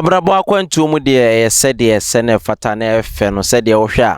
Abrabɔ akwantuo mu deɛ ɛyɛ sɛdeɛ ɛsɛ na ɛfata na ɛyɛ fɛ no, sɛdeɛ wohwɛ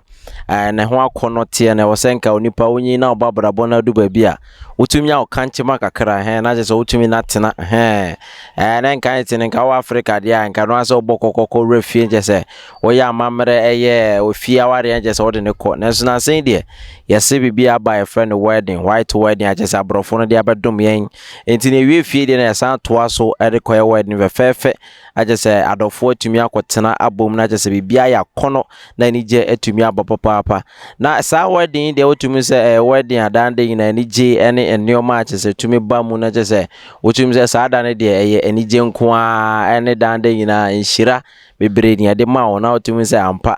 a ne ho akɔnnɔ teɛ no, ɛwɔ sɛ nka onipa wonyin na ɔba abrabɔ no adu baabi a wotumi nya wo kankyema kakra hɛn na kyerɛ sɛ wotumi na tena hɛn ɛɛ na nka tete no nka wɔ Africa deɛ a nka no asɛ wobɔ kɔkɔkɔ wura fie nkyɛ sɛ woyɛ amammerɛ ɛyɛ ofie awareɛ nkyɛ sɛ wode ne kɔ. Nanso nansa yi deɛ yɛse biribi aba a yɛfrɛ no wedding, white wedding, akyɛ sɛ aborɔfo no de abɛdom yɛn nti na ewie fie deɛ na yɛsan toa so de kɔyɛ wedding fɛfɛɛfɛ, akyɛ sɛ adɔfoɔ atumi akɔtena abom na akyɛ sɛ biribiara yɛ akɔnɔ na anigye atumi aba papaapa. Na saa wedding yi deɛ wotumi sɛ ɛyɛ wedding a daa da nyinaa anigye ne nneɛma a kyɛ sɛ tumi ba mu, na kyɛ sɛ wotumi sɛ saa da no deɛ ɛyɛ anigye nko ara ne daa da nyinaa nhyira bebree nea ɛde ma wo na wotumi sɛ ampa.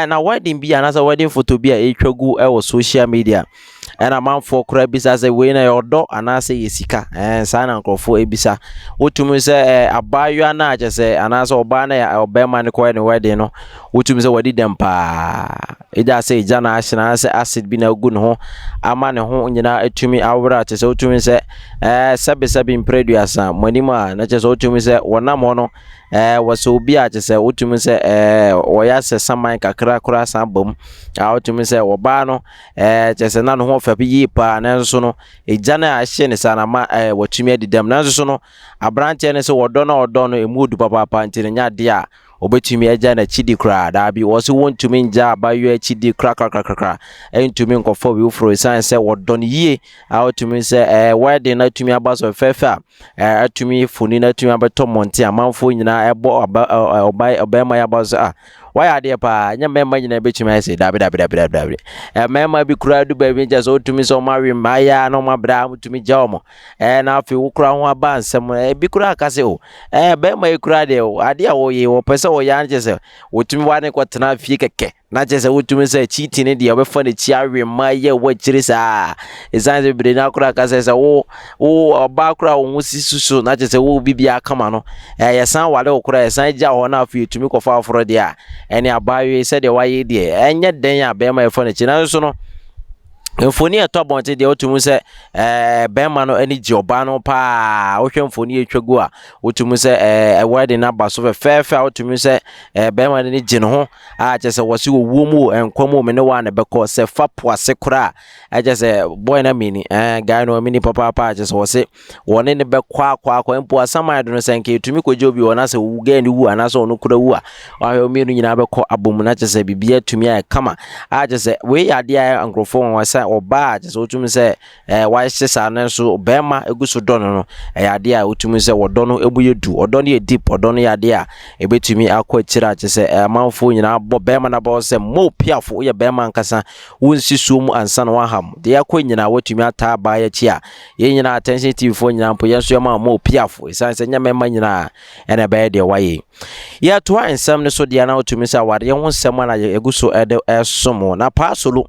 Na wedding bi anaasɛ wedding photo bi a ɛretwa gu wɔ social media ɛna amanfoɔ koraa bisa sɛ wei na ɛyɛ ɔdɔ anaasɛ yɛ sika? Saa na nkurɔfoɔ ebisa. Wotumi sɛ abaayewa no a kyɛ sɛ anaasɛ ɔbaa no a ɔbarima no kɔyɛ ne wedding no, wotumi sɛ wadi dɛm paa, ɛgya sɛ egya na ahyɛ anaasɛ acid bi na agu ne ho ama ne ho nyinaa atumi awerɛ a kyɛ sɛ wotumi sɛ sɛbesɛbe mprɛduasa mo anim a na kyɛ sɛ wotumi sɛ wɔnam hɔ no wɔsɛ obi a kyɛ sɛ wotumi sɛ wɔyɛ asɛ saman kakra koraa san ba mu a wotumi sɛ ɔbaa no kyɛ sɛ na ne ho ɔfɛ yie paa, nanso no egya no a ɛhyɛ ne saa na ama watumi adi dɛm. Nanso so no aberanteɛ no sɛ wɔdɔ no a ɔdɔ no emu odu papaapa, nti no nyɛ adeɛ a obetumi agya n'akyi di koraa. Daabi, wɔsi wɔntumi ngya abaayewa akyi di korakrakrakra, ɛntumi nkɔfɔ obi foforɔ esiane sɛ wɔdɔ no yie a wotumi sɛ wedding no atumi aba so fɛfɛɛfɛ a atumi foni no atumi abɛtɔ mmɔnten, amanfoɔ nyinaa ɛbɔ aba ɔbaa ɔbarima yi aba so a wayɛ adeɛ paa. Nyɛ mmarima nyinaa bɛtumi ayɛ sɛ, daabi, daabi, daabi, daabi, daabi. Mmarima bi koraa du baabi nkyɛn sɛ wotumi sɛ ɔmo awe mmaayɛ na ɔmo abrɛ a wotumi gya ɔmo na afei wo koraa ho aba nsɛm. Ebi koraa aka sɛ o barima yi koraa deɛ adeɛ a wɔyɛ wɔpɛ sɛ wɔyɛ ano kyerɛ sɛ wɔtumi wa ne kɔtena fie kɛkɛ na kyerɛ sɛ wotumi sɛ cheating ne deɛ wɔbɛfa n'akyi awe mmaa yi a ɛwɔ akyire saa. Ɛsiane sɛ bebree no koraa ka sɛ wo ɔbaa koraa wo ho si so na kyerɛ sɛ wo biribiara kama no yɛsan ware wo koraa, yɛsan gya hɔ na afei yɛtumi kɔfa aforɔ deɛ a ɛne abaayewa yi sɛdeɛ wayɛ deɛ ɛnyɛ dɛn a bɛrima yɛfa n'akyi. Nanso no mfoni a ɛtɔ abɔnten deɛ wotumi sɛ bɛrima no ani gye ɔbaa no paa. Wohwɛ mfoni a ɛtwa gu a wotumi sɛ wedding no aba so fɛfɛɛfɛ a wotumi sɛ bɛrima no ani gye ne ho a kyerɛ sɛ wɔsi owuo mu o nkwa mu o me ne wa na ɛbɛkɔ sɛ fa po ase koraa. Ɛkyɛ sɛ boy na mini guy no mini papaapa a kyerɛ sɛ wɔsi wɔne ne bɛkɔ akɔ akɔ mpo asaman do no sɛ nka etumi kɔgye obi wɔ na sɛ owu guy no wu anaasɛ ɔno kura wu a wahwɛ mmienu nyinaa bɛkɔ abom na kyerɛ sɛ biribi atumi ayɛ kama a kyerɛ sɛ wei yɛ adeɛ a nkurɔfoɔ wɔn sɛ ɔbaa a kyerɛ sɛ wotumi sɛ wahyehyɛ saa no nso bɛrima egu so dɔ no no ɛyɛ adeɛ a wotumi sɛ wɔdɔ no emu yɛ du, ɔdɔ no yɛ deep, ɔdɔ no yɛ adeɛ a ebetumi akɔ akyire a kyerɛ sɛ amanfoɔ nyinaa bɔ bɛrima no abɔ sɛ mo piafo woyɛ bɛrima ankasa wonsi suo mu ansa na waham deɛ akɔ nyinaa watumi ataa abaa akyi a yɛn nyinaa Attention TV foɔ nyinaa mpo yɛn nso yɛma mo piafo ɛsiane sɛ nyɛ mmarima nyinaa ɛna ɛbɛyɛ deɛ wayɛ. Yɛtoa nsɛm no so deɛ na wotumi sɛ awareɛ ho nsɛm a na yɛgu so ɛde ɛsom na Paa Solo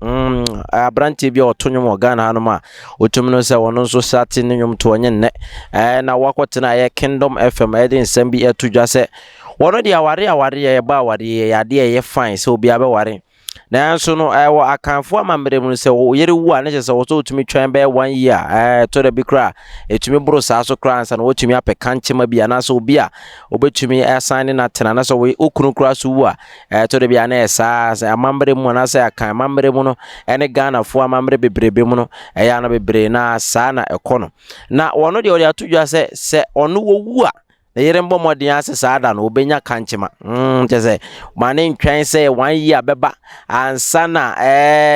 aberanteɛ bi a ɔto nnwom wɔ Ghana hanom a wotumi no sɛ ɔno nso sate ne nnwom toɔ nye nnɛ na wakɔtena ɛyɛ Kingdom FM ɛde nsɛm bi ɛto dwa sɛ wɔno deɛ aware awareɛ yɛba awareɛ yɛ adeɛ ɛyɛ fine sɛ obiara bɛware, nanso no ɛwɔ Akanfoɔ amammerɛ mu no sɛ wo yere wu a ne kyerɛ sɛ wɔ sɛ wotumi twɛn bɛyɛ one year, ɛtɔ da bi koraa ɛtumi boro saa so koraa ansa na wɔtumi apɛ kankyema bi anaasɛ obi a wobɛtumi asan ne natena. Anaasɛ wo kunu koraa so wu a ɛtɔ da bi a na ɛyɛ saa sɛ amammerɛ mu anaasɛ Akan amammerɛ mu no ɛne Ghanafoɔ amammerɛ bebrebe mu no ɛyɛ ana bebree na saa na ɛkɔ no. Na wɔno deɛ ɔde ato dwa sɛ sɛ ɔno wɔwu a ne yere mbɔ mmɔden ase saa da no obɛnya kankyema kyɛ sɛ ma ne ntwɛn sɛ one year bɛba ansa na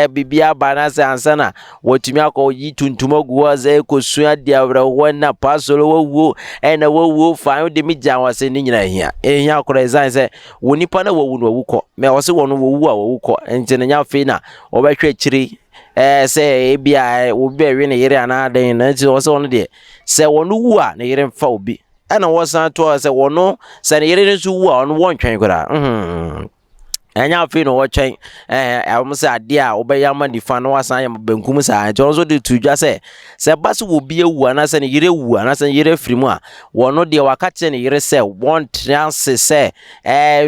biribi aba na sɛ ansa na wɔtumi akɔ yi tuntum agu hɔ sɛ kɔsua di awerɛhoɔ na paasolo wawuo ɛna wawuo fa wode me gya wɔ sɛ ne nyinaa hia ɛhia koraa ɛsiane sɛ wɔ nipa no wawu no wawu kɔ mɛ ɔse wɔ no wɔwu a wawu kɔ nti no nya afei na wɔbɛhwɛ akyiri sɛ ebi a obi bɛwe ne yere anaa dɛn na nti ɔsɛ ɔno deɛ sɛ wɔno wu a ne yere mfa obi ɛna wɔsan toa sɛ wɔno sɛ ne yere no nso wu a ɔno wɔntwɛn koraa ɛnyɛ afei na wɔtwɛn ɛwɔm sɛ adeɛ a wobɛyɛ ama nifa na wasan yɛ benkum saa. Nti ɔno nso de to dwa sɛ sɛ ɛba sɛ obi awu anaasɛ ne yere awu anaasɛ ne yere afiri mu a wɔno deɛ waka kyerɛ ne yere sɛ wɔntena ase sɛ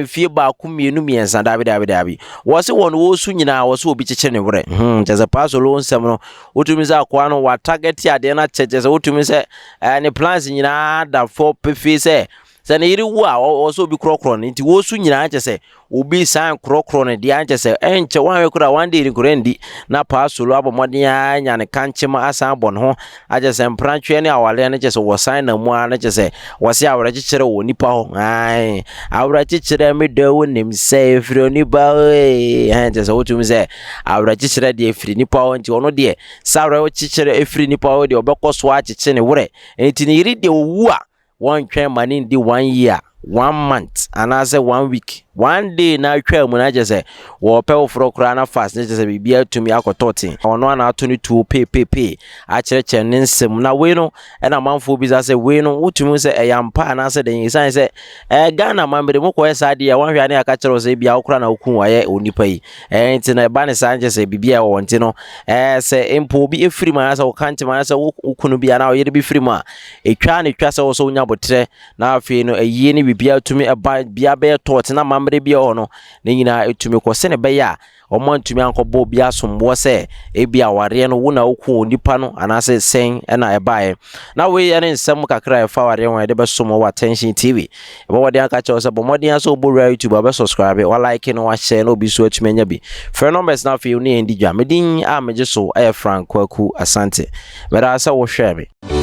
mfie baako, mmienu, mmiɛnsa, daabi, daabi, daabi. Wɔse wɔn wɔsu nyinaa wɔ sɛ obi kyekyere ne werɛ kyɛ sɛ Paasolo nsɛm no wotumi sɛ akoa no watarget adeɛ no akyɛ kyɛ sɛ wotumi sɛ ne plans nyinaa da fɔ pefee sɛ Sɛ ne yere wu a, ɔwɔ sɛ obi korɔkorɔ no. Nti wɔsu nyinaa kyɛ sɛ obi san korɔkorɔ no deɛ ankyɛ sɛ ɛnkyɛ wɔanhwɛ koraa one day no koraa ndi na Paa Solo abɔ mmɔden ara anya ne kankyema asan abɔ ne ho akyɛ sɛ mprantweɛ ne awareɛ no kyɛ sɛ wɔsan na mu ara no kyɛ sɛ wɔse awerɛkyekyerɛ wɔ nipa hɔ ae awerɛkyekyerɛ me dɔ wo nim sɛ ɛfiri onipa hɔ ee ɛn kyɛ sɛ wotumi sɛ awerɛkyekyerɛ deɛ ɛfiri nipa hɔ nti ɔno deɛ sɛ awerɛkyekyerɛ ɛfiri nipa hɔ deɛ ɔbɛkɔ so akyekye ne werɛ nti ne yere deɛ ɔwu a Wɔntwɛn ma no ndi one year, one month anaasɛ one week, one day na atwa mu na kyerɛ sɛ wɔpɛ foforɔ koraa na fast na kyerɛ sɛ biribiara atumi akɔtɔ ten. Ɔno ana ato ne tuo peepeepee akyerɛkyerɛ ne nsɛm na wei no ɛna amanfoɔ bisa sɛ wei no wotumi hu sɛ ɛyɛ ampa anaasɛ dɛn ɛsiane sɛ ɛɛ Ghana amammerɛ mu kɔyɛ saa deɛ a wɔnhwɛ a ne aka kyerɛ wo sɛ ebia wo koraa na woku ayɛ onipa yi ɛɛ nti na ɛba ne saa nkyɛ sɛ biribi a ɛwɔ nti no ɛɛ sɛ mpo obi efiri mu anaasɛ woka ntem anaasɛ wo kunu bi anaa ɔyere bi firi mu a Etwa na etwa sɛ wo nso wonya aboterɛ na afei no ayie ne biribiara tumi ɛba bia bɛyɛ tɔɔte na amammerɛ bi wɔ hɔ no ne nyinaa ɛtumi kɔ sɛne ɛbɛyɛ a wɔn antumi ankɔbɔ obi asomboɔ sɛ ebi awareɛ no wo na woku onipa no anaasɛ sɛn ɛna ɛbaeɛ. Na wei ɛne nsɛm kakra a ɛfa awareɛ ho a yɛde bɛsom wɔ Attention TV. Yɛbɔ mmɔden aka kyerɛ wo sɛ bɔ mmɔden ara sɛ wobɔ wura YouTube a wobɛ subscribe, wa like na wa share na obi nso atumi anya bi. Frɛ numbers na afei wo ne yɛn di dwa. Me din a megye so ɛyɛ Frank Kwaku Asante. Meda sɛ wohwɛɛ me.